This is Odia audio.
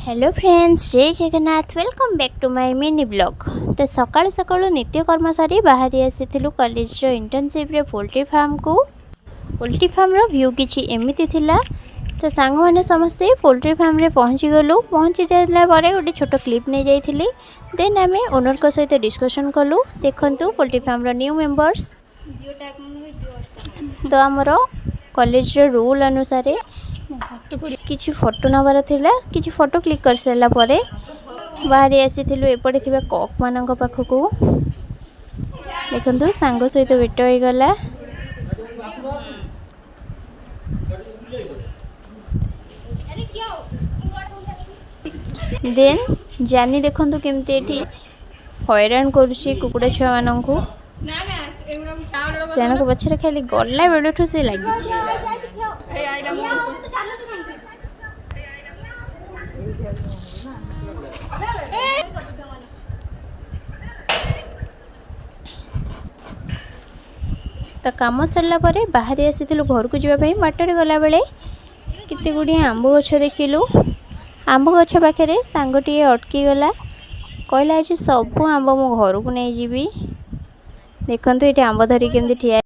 Hello friends, Jai Jagannath. Welcome back to my mini vlog। ତ ସକାଳୁ ସକାଳୁ ନିତ୍ୟକର୍ମ ସାରି ବାହାରି ଆସିଥିଲୁ କଲେଜର ଇଣ୍ଟର୍ନସିପ୍ରେ ପୋଲ୍ଟ୍ରି ଫାର୍ମକୁ। ପୋଲ୍ଟ୍ରି ଫାର୍ମର ଭ୍ୟୁ କିଛି ଏମିତି ଥିଲା। ତ ସାଙ୍ଗମାନେ ସମସ୍ତେ ପୋଲ୍ଟ୍ରି ଫାର୍ମରେ ପହଞ୍ଚିଗଲୁ। ପହଞ୍ଚି ସାରିଲା ପରେ ଗୋଟେ ଛୋଟ କ୍ଲିପ୍ ନେଇଯାଇଥିଲି। ଦେନ୍ ଆମେ ଓନର୍ଙ୍କ ସହିତ ଡିସ୍କସନ୍ କଲୁ। ଦେଖନ୍ତୁ, ପୋଲ୍ଟ୍ରି ଫାର୍ମର ନ୍ୟୁ ମେମ୍ବର୍ସ। ତ ଆମର କଲେଜର ରୁଲ୍ ଅନୁସାରେ କିଛି ଫଟୋ ନେବାର ଥିଲା। କିଛି ଫଟୋ କ୍ଲିକ୍ କରିସାରିଲା ପରେ ବାହାରି ଆସିଥିଲୁ ଏପଟେ ଥିବା କକ୍ମାନଙ୍କ ପାଖକୁ। ଦେଖନ୍ତୁ, ସାଙ୍ଗ ସହିତ ଭେଟ ହେଇଗଲା। ଦେନ୍ ଜାନି ଦେଖନ୍ତୁ କେମିତି ଏଠି ହଇରାଣ କରୁଛି କୁକୁଡ଼ା ଛୁଆମାନଙ୍କୁ। ସେମାନଙ୍କ ପଛରେ ଖାଲି ଗଲା ବେଳଠୁ ସେ ଲାଗିଛି। ତ କାମ ସରିଲା ପରେ ବାହାରି ଆସିଥିଲୁ ଘରକୁ ଯିବା ପାଇଁ। ବାଟରେ ଗଲାବେଳେ କେତେ ଗୁଡ଼ିଏ ଆମ୍ବ ଗଛ ଦେଖିଲୁ। ଆମ୍ବ ଗଛ ପାଖରେ ସାଙ୍ଗଟିଏ ଅଟକିଗଲା। କହିଲା, ଆଜି ସବୁ ଆମ୍ବ ମୁଁ ଘରକୁ ନେଇଯିବି। ଦେଖନ୍ତୁ, ଏଠି ଆମ୍ବ ଧରିକି କେମିତି ଠିଆ